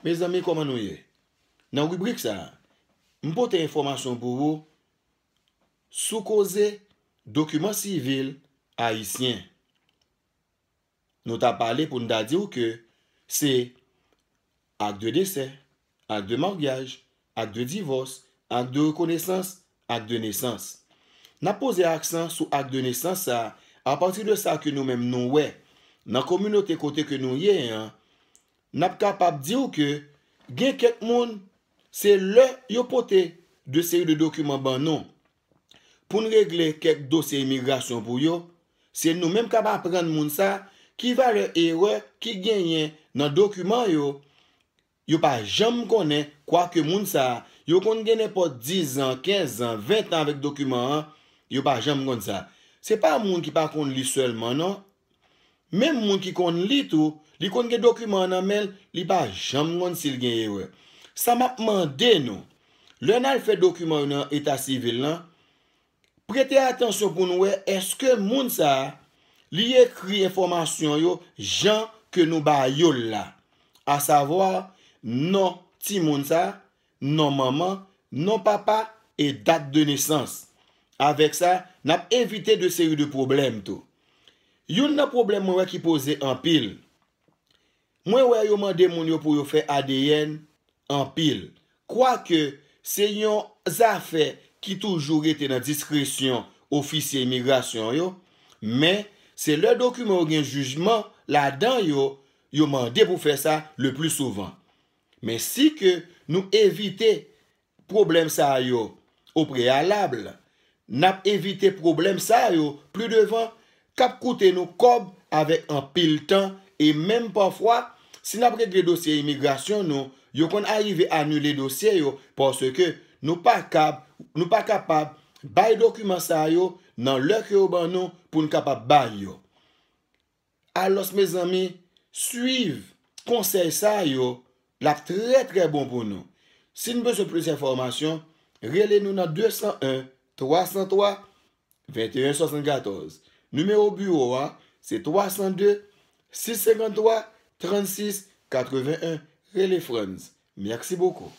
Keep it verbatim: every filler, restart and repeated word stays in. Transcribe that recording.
Mezanmi, kòman nou ye? Nan ribrik sa a, m pote enfòmasyon pou ou sou koze dokiman sivil ayisyen. Nou ta pale pou n ta di w ke se ak de desè, ak de maryaj, ak de divòs, ak de rekonesans, ak de nesans. N ap poze aksan sou ak de nesans sa a apati de sa ke nou menm nou wè nan kominote kote ke nou ye an. N ap kapab di w ke gen kèk moun, se lè yo pote de seri de dokiman ban nou pou n regle kèk dosye imigrasyon pou yo, se nou menm k ap aprann moun sa ki valè erè ki genyen nan dokiman yo. Yo pa janm konnen, kwake moun sa a, yo konn gen nenpòt diz an, kenz an, ven an avèk dokiman an, yo pa janm konn sa. Se pa moun ki pa konn li sèlman, non. Menm moun ki konn li tou, li konn gen dokiman an nan men l, li pa janm konn si l gen erè. Sa m ap mande nou, lè n al fè dokiman yo nan eta sivil lan, prete atansyon pou n wè èske moun sa a, li ekri enfòmasyon yo jan ke nou ba yo l la, asavwa non timoun sa a, non manman, non papa e dat de nesans. Avèk sa, n ap evite de seri de pwoblèm tou. Youn nan pwoblèm mwen wè ki poze anpil, mwen wè yo mande moun yo pou yo fè A D N anpil. Kwake se yon zafè ki toujou rete nan diskresyon ofisye imigrasyon yo, men se lè dokiman yo gen jijman ladan yo, yo mande pou fè sa le pli souvan. Men si ke nou evite pwoblèm sa yo o preyalab, n ap evite pwoblèm sa yo pli devan k ap koute nou kòb avèk anpil tan e menm pafwa, si n ap regle dosye imigrasyon nou, yo konn arive anile dosye yo paske nou pa kab, nou pa kapab bay dokiman sa yo nan lè ke yo ban nou pou n kapab bay yo. Alòs, mezanmi, swiv konsèy sa yo, l ap trè, trè bon pou nou. Si n bezwen plis enfòmasyon, rele nou nan de san en, twa san twa, venteyen swasannkatòz. Nimewo biwo a, se twa san de, sis senkanntwa, trannsis katreven en. Rele Frantz. Mèsi bokou.